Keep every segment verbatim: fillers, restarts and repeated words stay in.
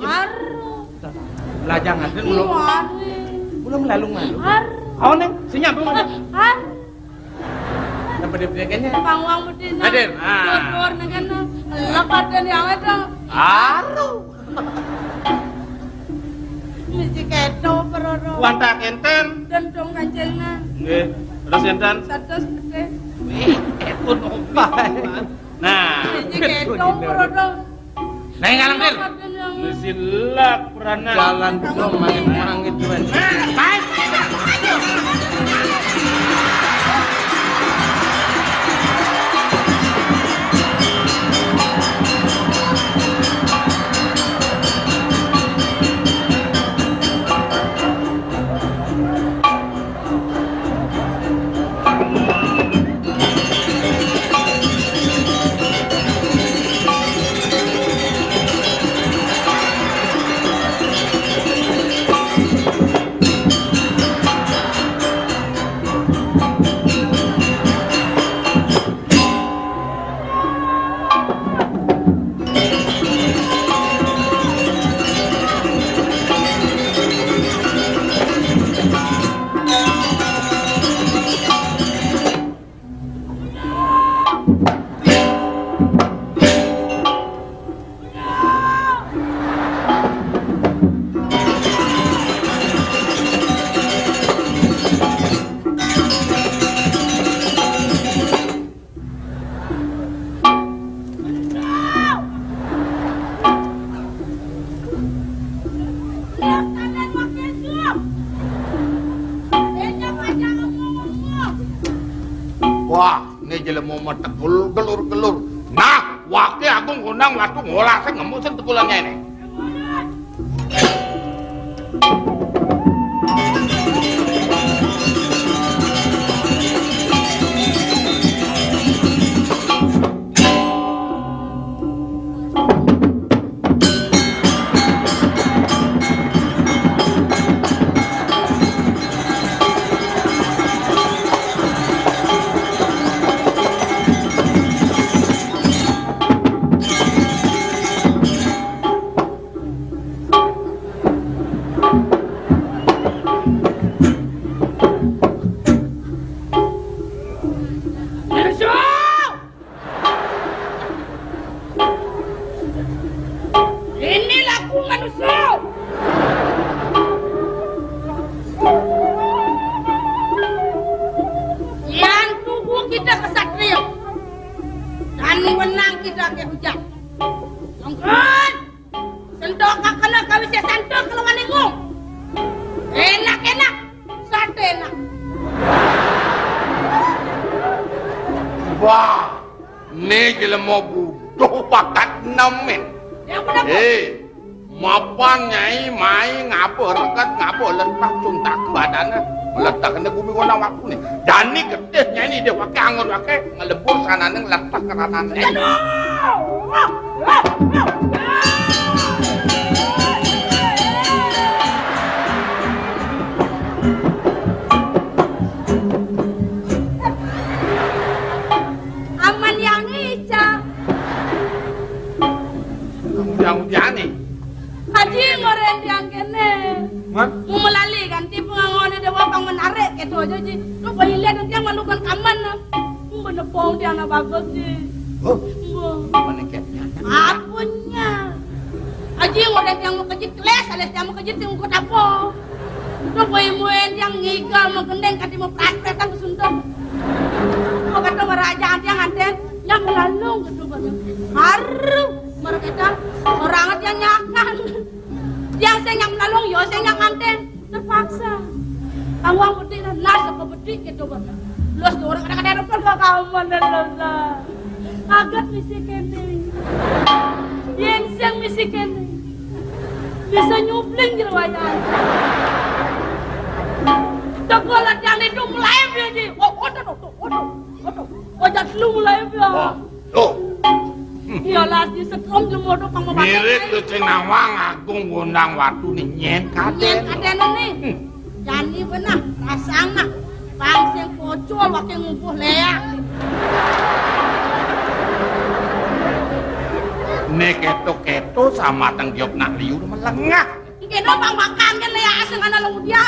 Aru. Lah, jangan, Den, belum. Aru. Belum lalu malu. Aru. Ayo, Neng, sini apa? Aru. Apa dia berikannya? Pangwang medina. Hadir. Ah. Dodor dengan lepas dan yang itu. Aru. Misi keto peroro. Wanta kenten. Dan dong kancengan. Nggih. Terus enten? Satus gede. Wih, ekonomi. Nah. Misi keto peroro. Nah, yang ngalem, Dir. Misi lak peranan. Jalan dong, main mangit, Wan. Nah, baik. Wah, ini jelema mah tegul gelur-gelur. Nah, Wake Agung Gondang Watu ngolah sing nemu sing tegulannya ini. Ini laku manusia. Yang tubuh kita kesatria dan menang kita ke hujan. Mungkin sentok kakana kawise santok kalau manengung. Enak-enak, sate enak. Wah, ini jelema buduh bakat nemen. Yang bener. Eh, mapan Nyai mai ngabeh reket, ngabeh lentah cuntak badane. Meletak kena bumi kona waktu nih. Jani getih Nyai ni dia pakai angon pakai ngelebur sanane ngeletak ke ranane. Aduh! Aman yang ica. Yang udiane. Haji ngoren yang kene. Hah? Mau melali ganti pengangone dewa pang menarik gitu aja ji. Lu boleh lihat nanti yang malukan kaman. Bener pong dia anak bagus ji. Oh, mana kepnya? Apunnya. Haji ngoren yang mau kejit keles, alias yang mau kejit yang ikut apa? Lu boleh muen yang ngigal mau gendeng kati mau prat-pratan ke suntuk. Mau kata meraja yang anten, yang melalung gitu banyak. Haru, mereka orang yang nyakan. Yang sing nyang melalung, ya sing nyang nganten. Terpaksa. Pangwang bedik nah, nah saka bedik gitu, Bang. Los orang kadang-kadang pun gak kawan dan los lah. Agat misi kene. Yen sing misi kene. Bisa nyubling jero wayan. Teko latihan itu mulai dia di. Oh, otot, otot, otot, otot. Ojak lu mulai dia. Wah. Loh. Iya lah, di setrum jemodok kamu pakai. Mirip ke Cinawang Agung Gondang Watu nih, nyen kaden. Nyen kaden nih. Hmm. Jani benah, rasana. Bang sing pocol, wakil ngubuh leak. Né kéto-kéto samateng diop nak liu melengah. Nggih, no, Bang, makan kan ya, asing ana lemu dia.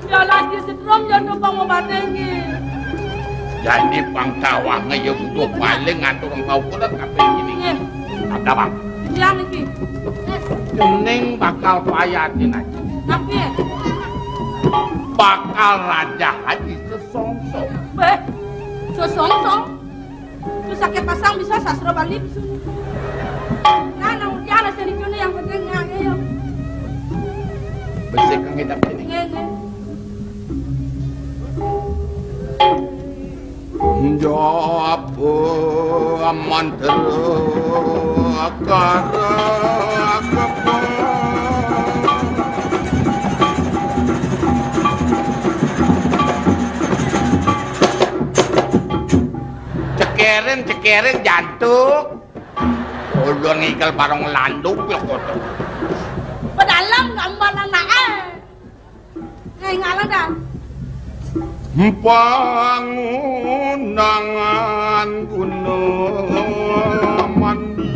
Ya lah, di setrum ya, no, Bang, mau batengin. Jani pangkawangé ya butuh paling ngatur engkau kula kabéh ini. Nggih. Ada, Bang. Yang iki. Kening bakal payatin aja. Tapi ya. Bakal Raja Haji sesongsong. Beh, sesongsong. Terus sakit pasang bisa sastra Bali bisa. Nah, nang ujian asal itu nih yang penting ya, ya. Besik kang ngidap ini. Nggih, nggih. Japa mantra karakepa. Cekerin, cekerin jantuk. Ulun ngikel bareng landung ya kotor. Pedalem gambar anake. Ngai ngalang dah. Bangunangan guna mandi.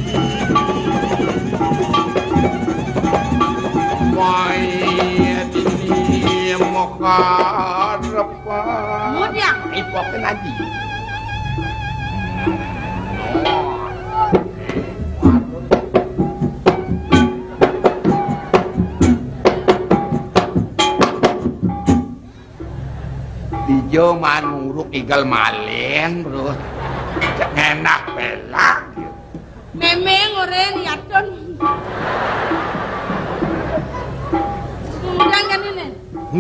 Mai dini makarepan. Mudiang. Ipokin aji. Ijo manuruk igal malen, Bro. Cek enak pelak. Memeng oren yatun. Kemudian kan ini.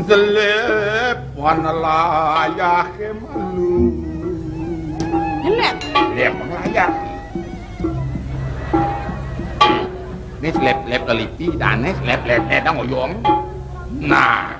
Selip wana layahe malu. Selip? Selip wana layahe. Ini selip-selip leliti, dane selip-selip dang oyong. Nah.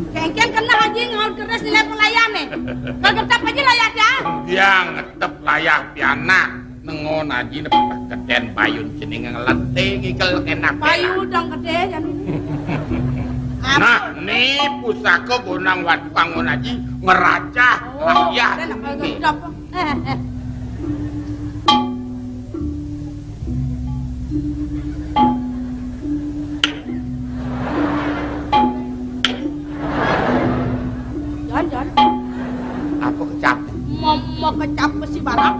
Kengken kena haji ngaut keras nilai pelayan nih. Kalau tetap aja layak ya. Yang tetap layak pianak. Nengon aji ne keten bayun jenenge ngelete ngikel enak. Bayu dong gede jam ini. Nah, ni pusaka gonang watu kanggo aji ngerajah. Oh, rakyat. Dan apa gedap? Eh, eh. Jan, Jan. Apa kecap? Mama kecap besi barang.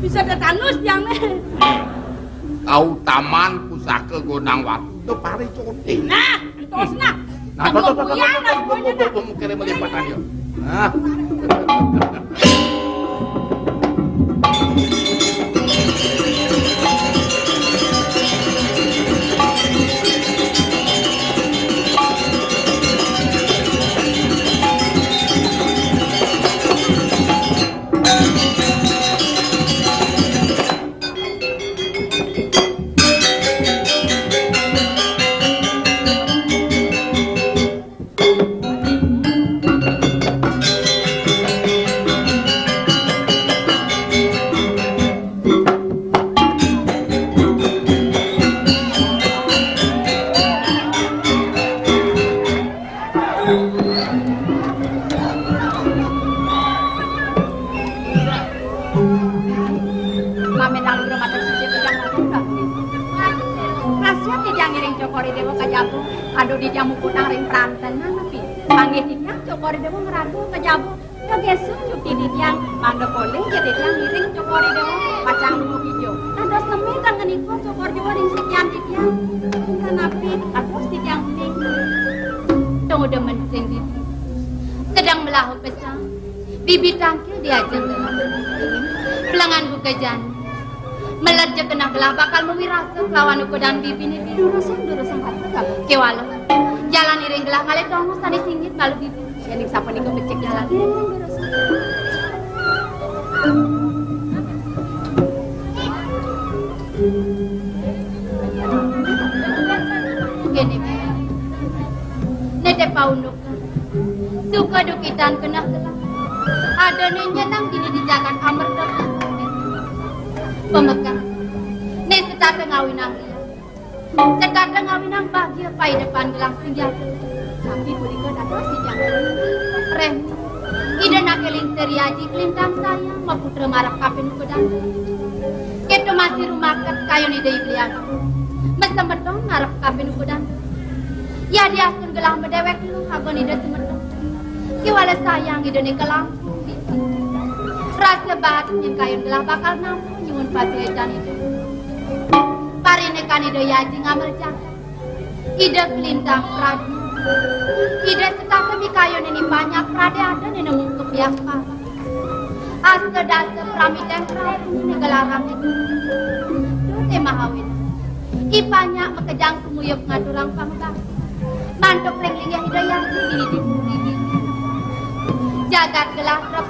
Bisa tetanus tiang nih. Kau taman pusaka gonang watu itu pari conte. Nah, entos nah. Nah, tuh, tuh, tuh, tuh, tuh, tuh, tuh, tuh, tuh, mungkin melimpatan yuk. Nah. Mamenang rumah tersisip yang lakukan. Kasihan di yang ngiring cokori dewa kajabu. Aduh, di jamu kutang ring peranten, napi? Panggih di yang cokori dewa ngeragu kajabu. Kagesu nyuti titiang, mangda polih ja titiang ngiring cokor I Déwa pacang nemu ijo. Dados ngemin kang ngenika cokor I Déwa ring sikian titiang. Punapi kados titiang uning. Tunggu demen sing bibi. Sedang melahuh pesan. Bibi tangkil diajeng tengah. Pelengan buka jani. Meled ja genah gelah bakal mawirasa kelawan ukudan bibiné. Durusang, durusang, kéwala. Jalan iring gelah ngalih tongos sané singgit malu bibi. Yéning sapunika becik jalan. Nggih, nggih. Paundukan. Suka dukitan keneh gelah. Adané nyeneng dini di jagat amerta. Pamekad. Né setata ngawinang liat. Setata ngawinang bagia paidepan gelah sing jatuh. Tapi punika dados titiang. Rem. Ida naké lingsir yaji kalintang sayang maputra marep kaping kudan. Kéto masih rumaket kayun Ida Iblian. Masemeton marep kaping kudan. Yadiastun gelah madéwék luh agon Ida semeton. Kéwala sayang Ida nika langkung. Rasa baat nyén kayun gelah bakal nampa nyuwun pasuécan Ida. Parinikan Ida yaji ngamel jagat. Ida kalintang Prabu. Ida setata mikayun ini banyak pradé ada nena mungkup biak pala. Asta dasa pramiten Prabu né gelarang Ida. Duh, té mahawin. I banyak makejang sumuyup ngaturang pangubakti. Mantuk ring linggih Ida yaji dini di bumi. Jagat gelah trep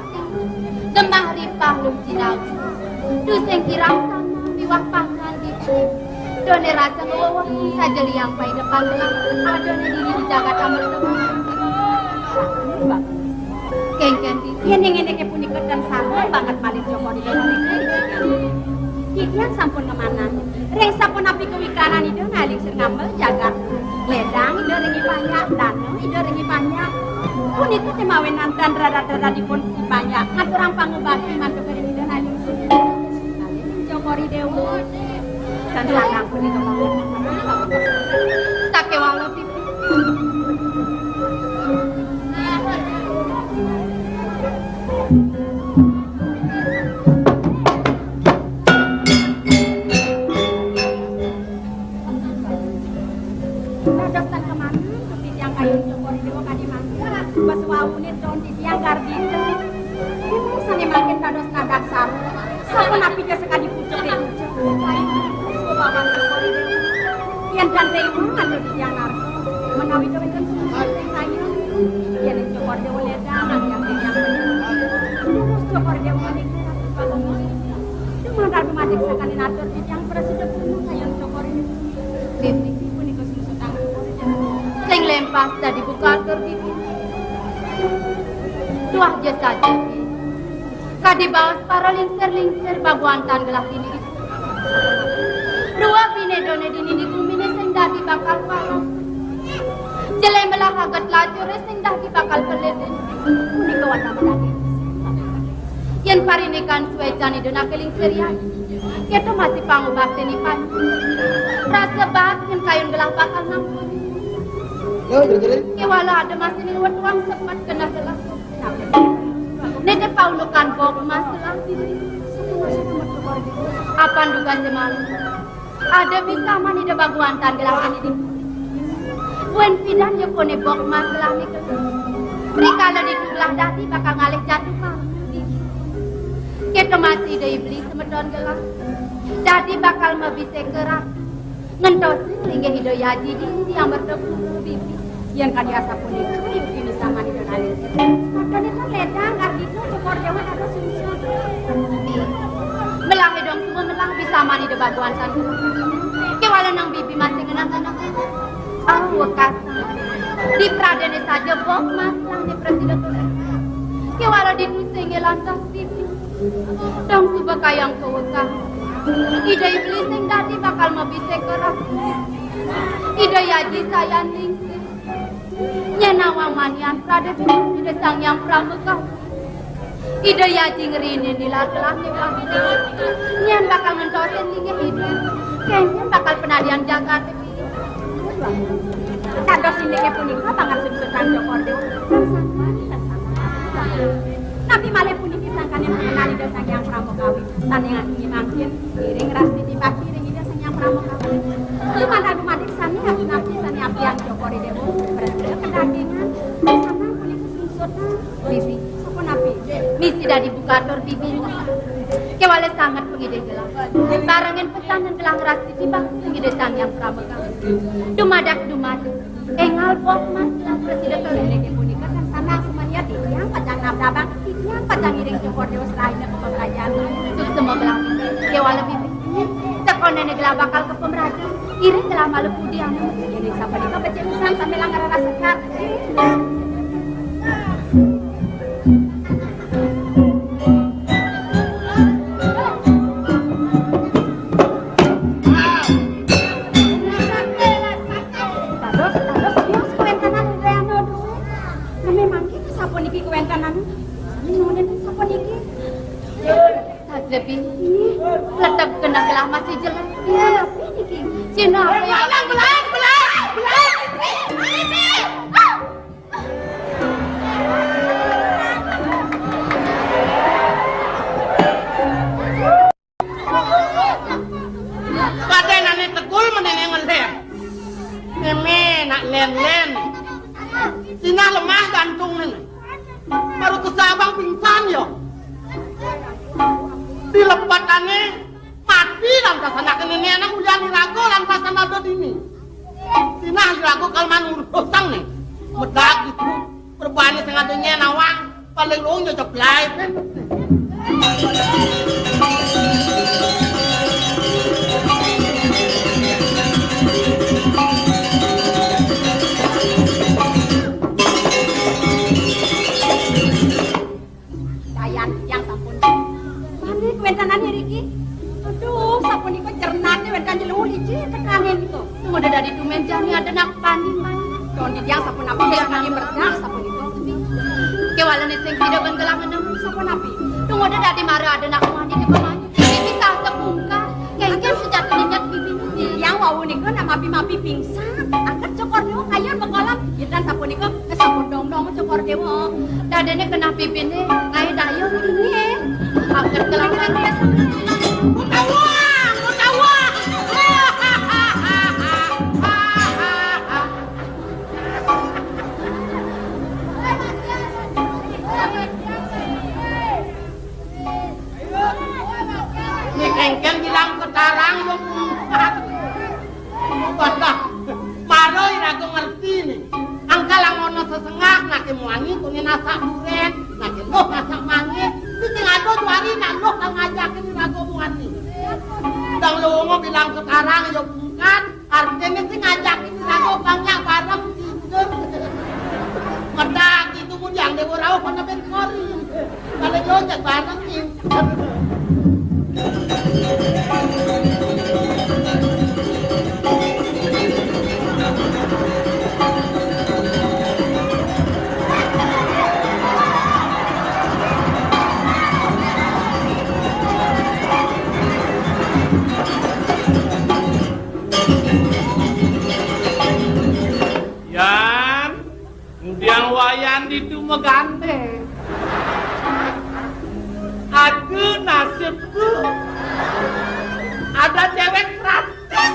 Gemah ripah lung jinawi. Tusing kirang sama miwah pangan di. Doné rasa ngwewehi saja liang paidepan gelah. Adané dini di jagat amerta. Kéngkén di. Yén ing ngéné punika tan sama banget malih Cokor Ida. Titiang sampun ngemanah. Ring sapunapi kawikanan Ida ngalih sing ngamel jagat. Ledang Ida ring Ibanyak, dana Ida ring Ibanyak. Punika té mawinan tan rarat-raratipun Ibanyak ngaturang pangubakti mantuk ring Ida ngalih sing. Cokor I Déwa. Tan sanang punika banget. Sakéwala pipi. Dados tan kemana, titiang kayun Cokor I Déwa kadi mangkin. Bas wawuné don titiang gardita. Ibu sané mangkin dados nadaksara. Sapunapi ja sakadi pucuk é pucuk. Kayun Bapak Cokor I Déwa. Yén tan réwang anu titiang narka. Menawi wénten sumur sing kayun. Yén Cokor I Déwa ledang, nang yang titiang. Terus Cokor I Déwa menika. Dumadak dumadik sakadi natur titiang prasida purna kayun Cokor I Déwa. Bibi punika sing sedang. Sing lempas dadi buka atur bibi. Tuah ja saja, Bi. Kadi baos para lingsir-lingsir baguantan gelah dini. Rua binédané dini di guminé sing dadi bakal palos. Jelé melah aget lacuré sing dadi bakal kelilin. Punika wantah dadi. Yén parinikan suécan Ida naké lingsir ya. Kéto masih pangubakti ni pan. Rasa baat yén kayun gelah bakal nampun. Yo, jere-jere. Kéwala ada masih ning wetuang sepet keneh gelah. Néné paundukan bok mas gelah. Apan duga semalam. Ada bisa mani da baguantan gelah ini di. Buen pidan ya kone bok mas gelah nika. Rikala ditu gelah dadi bakal ngalih jatuh kamu. Kita masih da iblis semeton gelah. Dadi bakal mabise kerak. Ngentosin linggih Ida Yaji di yang bertemu bibi. Yén kadi asapunika, yukti bisa mani da ngalih. Makane kan ledang, artine Cokor Dewa ada sungsut. Melah dong semua melah bisa mani da baguantan. Kéwala nang bibi masih ngenang-ngenang. Ah, wekas. Di pradene saja bok mas lah ni presiden. Kéwala di tusing lantas bibi. Dong suba kayang kawekah. Ida iblis sing dadi bakal mabise kerak. Ida Yaji sayan lingsir. Nyén nawang manian pradé Ida Sang Hyang Pramekawi. Ida Yaji ngrinin nilar kelah ni pang. Nyén bakal ngentosin linggih Ida. Kénkén bakal penadian jagat. Dados indike punika pangarsip Sutan Cokor Dewa. Napi malih puniki sangkaning pengenal Ida Sang Hyang Pramekawi. Sane ngangge mangkin, iring rastiti bakti ring Ida Sang Hyang Pramekawi. Dumadak dumadik sane abdi sane abdian Cokor Dewa. Prasida kedagingan. Samang punika sungsut. Misi. Sapunapi? Misi dadi bukatur bibi. Kewala sanget pengidih gelah. Barengin pesan dan gelah rastiti bakti ring Ida Sang Hyang Pramekawi. Dumadak dumadak. Engal bok mas lah prasida kelelege punika tan sana sumania titiang pacang nabdabang, titiang pacang ngiring Cokor Dewa selaina ka pemelajaran. Suksema belah. Kewala bibi. Sekolah Nenek gelah bakal ke pemeraja. Iring gelah malu pudi anu. Ini sapa nika becik pisan sambil ngarana sekar. Dados, dados, tios kuwéntenan Indriana duwé. Memang kita sapa niki kuwéntenan? Nuwun sapa niki? Saja, Bi. Tetep kena gelah masih jelas. Iya, Bi niki. Cina apa ya? Belang, belang, belang, belang. Badé nani tegul menene ngelih. Meme nak len-len. Sinah lemah jantung nene. Baru kesabang pingsan yo. Dilepatane mati lantas anak nene anak ulian irago lantas ada dini. Sinah irago kalman urusang nih. Medak gitu. Perbani sing ada nyen awang. Paling luwung yo ceblay. Dayan tiyang sampun. Mane kuwéntenan niki? Aduh, sapunika cernate wénten jelo iji tekane niku. Tunggu dadi tumen jani ada nak pani, Mai. Don tiyang sapunapi kali merdah sapunika. Kewalane sing sida ben gelangan nemu sapunapi. Tunggu dadi mara ada nak pani ke pemani. Iki sah sepungka. Kengken sejatine nyat pipi. Tiyang wau niku nak mapi-mapi pingsan. Angkat cokor niku kayun bekolam. Yetan sapunika wis sampun dong-dong cokor dewa. Dadene kena pipine, ae dayo nggih. Angkat kelawan. Utawa, utawa. Nek engken bilang ketarang yo kumpul. Wadah, maro irago ngerti ni. Angkal angono sesengak nake muani kuni nasak duren, nake loh nasak mangit. Sing ado juari nak loh kang ngajakin irago muani. Dang lungo bilang ketarang yo bungkan, artine sing ngajakin irago banyak bareng tidur. Medak itu mudiang dewa rauh kena ben kori. Kalau jojak bareng tidur. Yan, kemudian Wayan ditu megante. Aduh nasibku. Ada cewek gratis.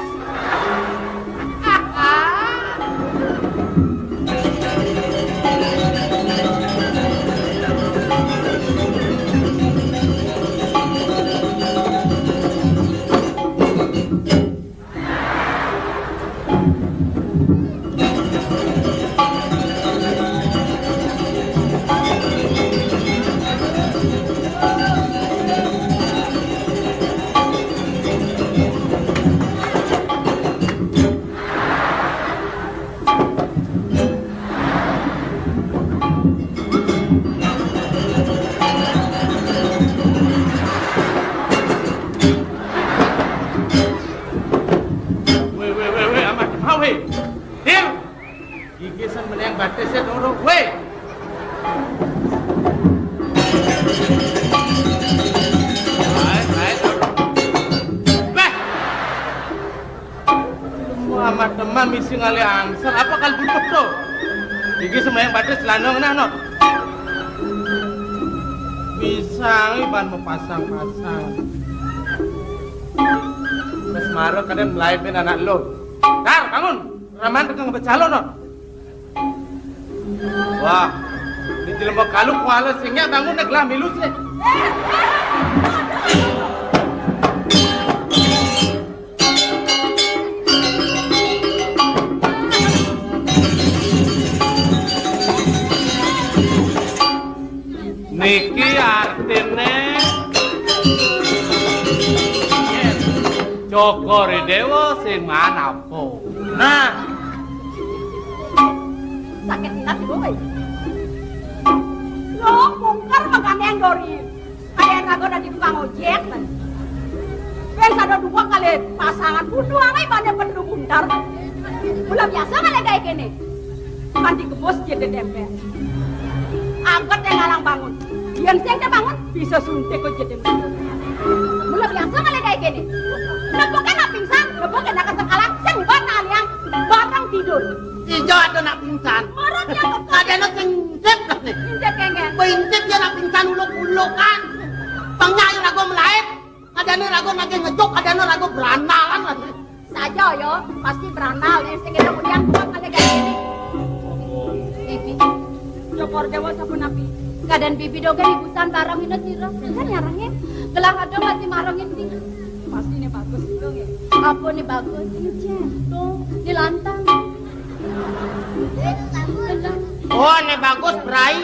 Weh, weh, weh, weh, amat mau, weh. Dir. Gigi semeneng batis ya, dong, dong. Weh. Baik, baik. Weh. Muhammad Temam misi ngalih angser, apa kal butuh tuh? Iki sembahyang batis lanang nah, no. Bisa iban mepasang-pasang. Wis mara kadén mlayu ben anak lo. Dar, bangun. Raman tekan ngebecalo, no. Wah, di jelema kalu kuala sing nyak bangun nek lah milu sih. Niki artine yen Cokor I Déwa sing manapa? Nah, sakit jilat iku kowe. Lho, mungkar makane anggori. Kaya raga dadi tukang ojek, kan. Wis ada dua kali pasangan butuh ame bane perlu buntar. Mula biasa kali kayak gini. Kan dikebus jadi tempe. Angkat yang ngalang bangun. Yen sing bangun bisa suntik kok jadi. Mula biasa kali kayak gini. Lepoke nak pingsan, lepoke nak kesekala, sing buat nak liang, bareng tidur. Ijo ada nak pingsan. Marut ya kok. Kadene sing njit dah nih. Njit kengken. Pincit ya nak pingsan uluk-ulukan. Pengnya ya rago melait. Kadene rago nagih ngejuk, kadene rago berandalan lah. Saja ya, pasti berandal. Yang sing itu kemudian kuat kali kayak gini. Bibi, Cokor Dewa sapunapi? Keadaan Bibi dogen ibusan bareng ini sira. Kan nyarengin. Gelah ada mati marengin Bibi. Pasti ini bagus itu ya. Apa ini bagus? Ini jantung, ini lantang. Tenang. Oh, ini bagus, Bray.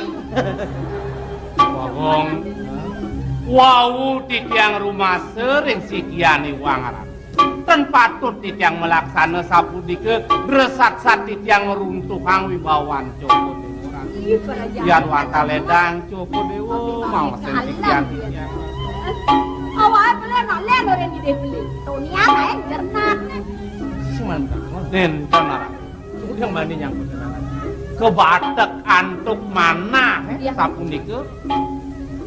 Wong, wau titiang rumasa ring sikian iwang aran. Ten patut titiang melaksana sapunika, dresat-sat titiang ngruntuhang wibawan Cokor Dewa. Ih, para jahat. Yan wantah ledang Cokor Dewa, maosen sikian titiang. Awake beli nak len orang di beli. Tonian ae jernak. Semanten, nenten aran. Yang mani nyangkut dengan kebatek antuk manah, eh, iya. Sapunika.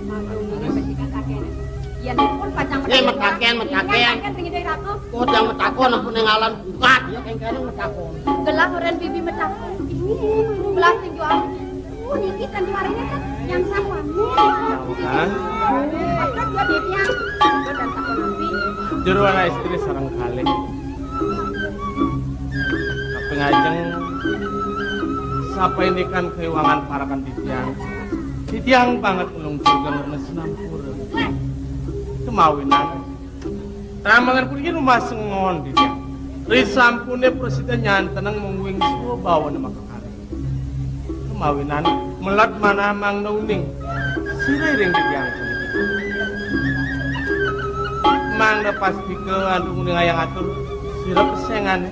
Maklum ini besikan kakeknya. Iya, pun pacang. Eh, metaken, metaken. Kakek tinggi dari ratu. Kok yang metakon ampun ning alam bukat, ya kengkene metakon. Gelah orang Bibi metakon. Ini, ini, ini. Gelah tinggi alam. Oh, niki kan juaranya kan yang sama. Kan? Maksud dia Bibi yang. Itu dan takon Nabi. Jero anak istri sareng kalih. Kaping ajeng, sapainikan kewangan parakan titiang. Titiang banget nulung juga ngernes nampura. Kemawinan. Tambangan puniki rumah sengon titiang. Risampune prasida nyanteneng mungguing suwa bawana makakari. Kemawinan melat manah mangda uning. Sira iring titiang puniki. Mangda pastika antuk uning ayang atur sira pesengane.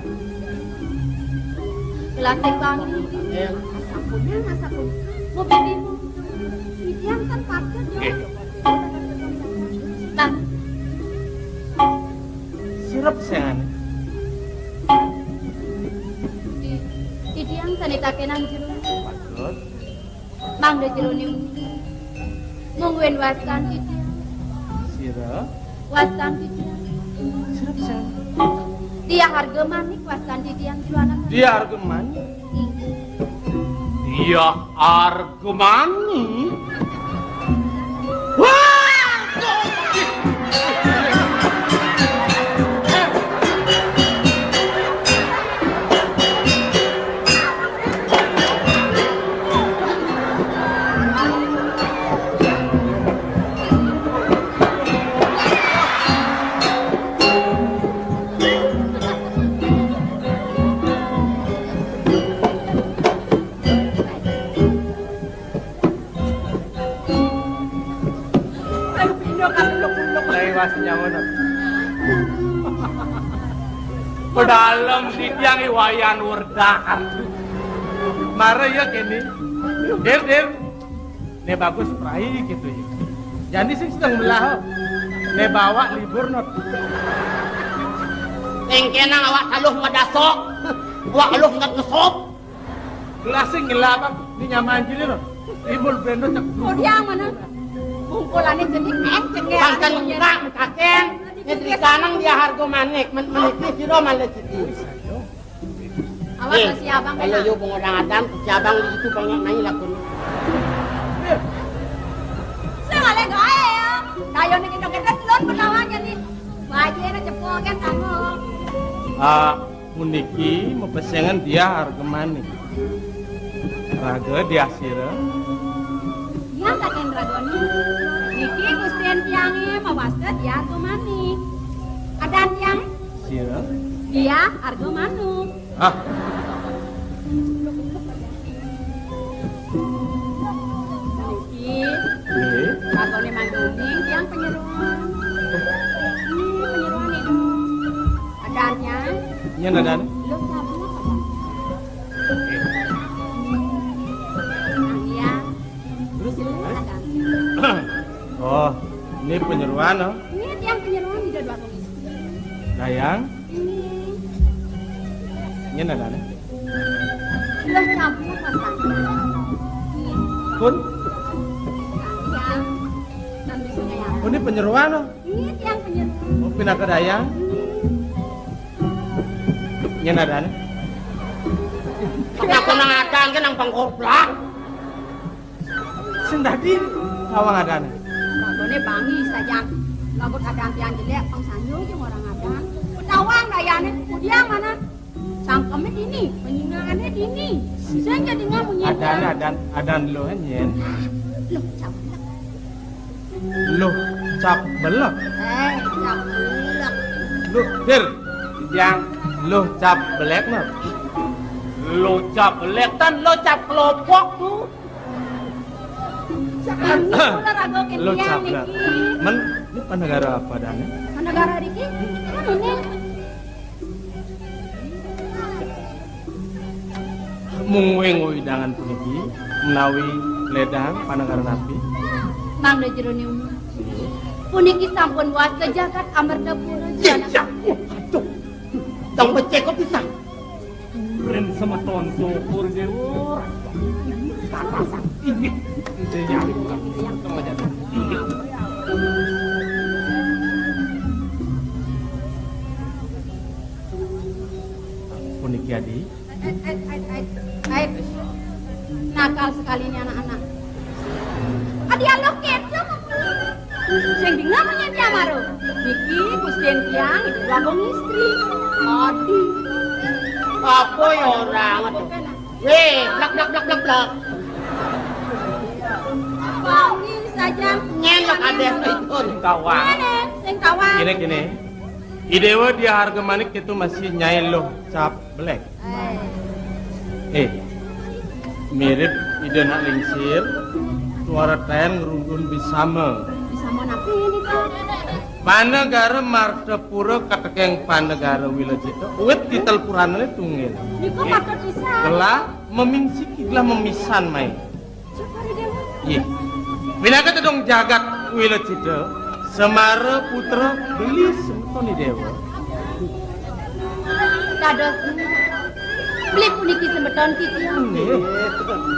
Gelasing wangi. Iya. Sampun, ya, sampun. Mau bikin. Titiang kan patut, ya. Nggih. Nah. Sira pesengane. Di, titiang sane takenan jero. Patut. Mangda jerone mungguing wastan titiang. Sira? Wastan titiang. Sira pesengane. Dia harga manik wastan titiang jero anak. Dia harga manik? Inggih. Dia harga manik? Wah! Ayo, pindah kan uluk-uluk. Lah, iwas nyaman. Pedalem titiang i Wayan Werdan. Mara ya kene. Dir, dir. Ne bagus prai gitu ya. Jani sing sedang melah. Ne bawa libur not. Engkenang awak taluh madasok. Awak aluh ngat ngesop. Gelasing ngelabang, ni nyaman jili no. Timbul bendo cek. Kodiang mana? Bungkulane jenis en cengeng. Pangkan muka mekaken. Nyetrikanang dia harga manik, men menikni sira malah siti. Awas. Eh, masih abang kalau kena. Yo pengodang adam, si abang di situ banyak naik lakun. Saya malah gae ya. Kayo ni kita kita telon penawanya ni. Baje na cepo kan kamu. Ah, Puniki mapesengan dia harga manik. Raga dia sira. Yang kaken ragoni. Niki Gusti tiange mawasta dia harga manik. Adan tiang? Sira. Dia harga manuk. Ah. Niki. Nggih. Ragone mangguning tiang penyeruan. Ini penyeruan itu. Panyeroan, no? Nggih, tiang Panyeroan Ida Dwagung Istri. Dayang? Nggih. Nyén adané? Loh, campur pasang. Nggih. Pun? Tiang. Tan bisa ngayal. Pun di Panyeroan, no? Nggih, tiang Panyeroan. Oh, pinaka Dayang? Nggih. Nyén adané? Kenapa nang adang ké nang pengkoplak? Sing dadi tawang adané. Laguné bangi sajan. Lagu adang tiang jelék, pang sanjung jeung orang adang. Tawang dayané, kudiang mana? Sangkemé dini, penyingané dini. Sing jadi ngamunyi. Adan, adan, adan lo nyén. Loh, caplak. Loh, cap belek. Eh, cap belek. Loh, Dir, yang loh cap belek, nah. Loh cap belek, tan loh cap kelopok tuh. Loh cap belek. Men, ini panegara apa, Dane? Panegara Riki? Kan ini. Mung wing widangan puniki menawi ledang panengkara napi? Mangda jroning umur. Puniki sampun wasta jagat Amertapura. Iya, iya. Aduh. Tong becek kok bisa. Ren semeton syukur, Dewa. Tatasan inggih. Inggih. Puniki adi. Eh, eh, eh, eh, eh. Nakal sekali ini anak-anak. Adi aloh keto. Sing dingeh menyang tiang maro. Niki Gusti tiang Ida Dwagung Istri. Adi. Apa ya ora ngerti? Wéh, blak blak blak blak blak. Wangi saja. Nyén lho kadéh itu. Sing tawang. Kéné, sing tawang. Kéné, kéné. I Déwa Diah Harga Manik itu masih nyai loh cap belek. Eh. Eh, mirip Ida Nak Lingsir, suara tayan ngrundun bisama. Bisama napi nika? Panegara Martapura katekeng Panegara Wilacita, wit titel puranané tunggil. Nika patut pisan. Gelah memingsiki, gelah memisan mai. Nggih. Pinaka tedung jagat Wilacita, Semara putra beli semeton I Déwa. Dados beli puniki semeton titiang. Nggih.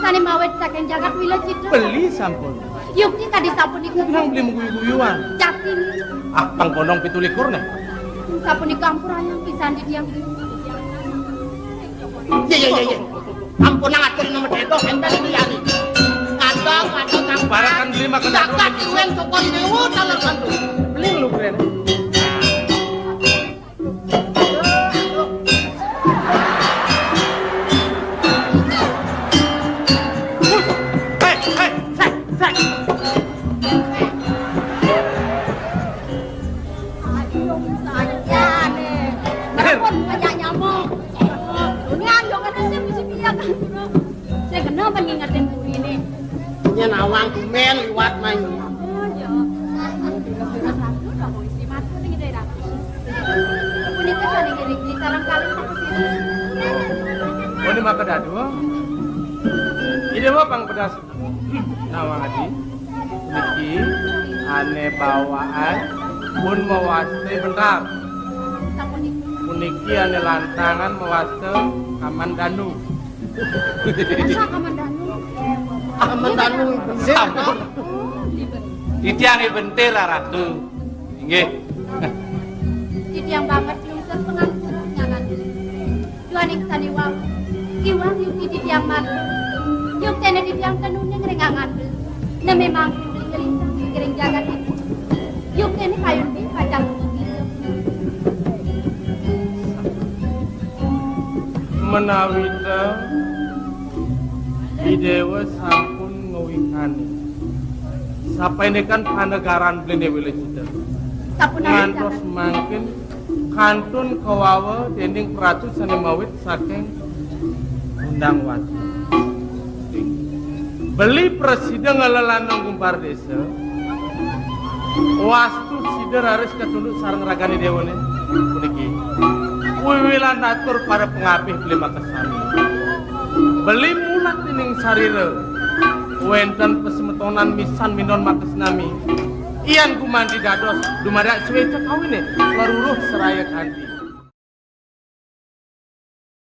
Sané mawit saking jagat Wilacita. Beli sampun. Yukti kadi sapunika. Nang beli mengguyu-guyuan. Jati. Ah, pang kondong pitu likur nah. Sapunika ampurayang pisan titiang. Iya, iya, iya, iya. Ampun, nang atur nama dedo, enten iki yani. Kandang, kandang, kandang. Barakan beli makan jagat dulu. Duwen syukur dewa, taler kantu. Beli lu keren. Hei, hei, sek, sek. Aduh, sayane. Ampun, banyak nyamuk. Dunia yo kan sing mesti piye kan. Sing kena apa ngingetin burine. Yen awang kumen liwat main. Oh, ya. Ratu dong, isi matu ning daerah. Punika sane ngiring di sarang kalih satu sini. Ini maka dadu. Ini mah pang pedas. Nawang adi. Niki ane bawaan pun mewastai bentar. Puniki ane lantangan mewasta Kamandanu. Masa Kamandanu? Kamandanu. Sampun. Titiang bentir, Ratu. Inggih. Titiang banget nyungsur pangampura nyanan. Duaning sane wau, iwang yukti titiang mantu. Yuktene titiang tenuning ring angan beli. Neme mangku beli kelintang ring jagat iki. Yuktene kayun beli pacang beli. Menawi ta I Dewa sampun ngawikani. Sapaindikan panegaran Blende Wilacita. Sapunapi ngantos mangkin kantun kawawa dening pratu sane mawit saking Undang Watu. Beli prasida ngelelanang gumpar desa. Wastu sida raris katunduk sareng ragane dewane puniki. Wiwilan atur para pangapih beli makasami. Beli mulat dening sarira. Wenten pasemetonan misan minon makasnami. Ian gumanti dados dumadak suéca kawiné leruruh seraya kanti.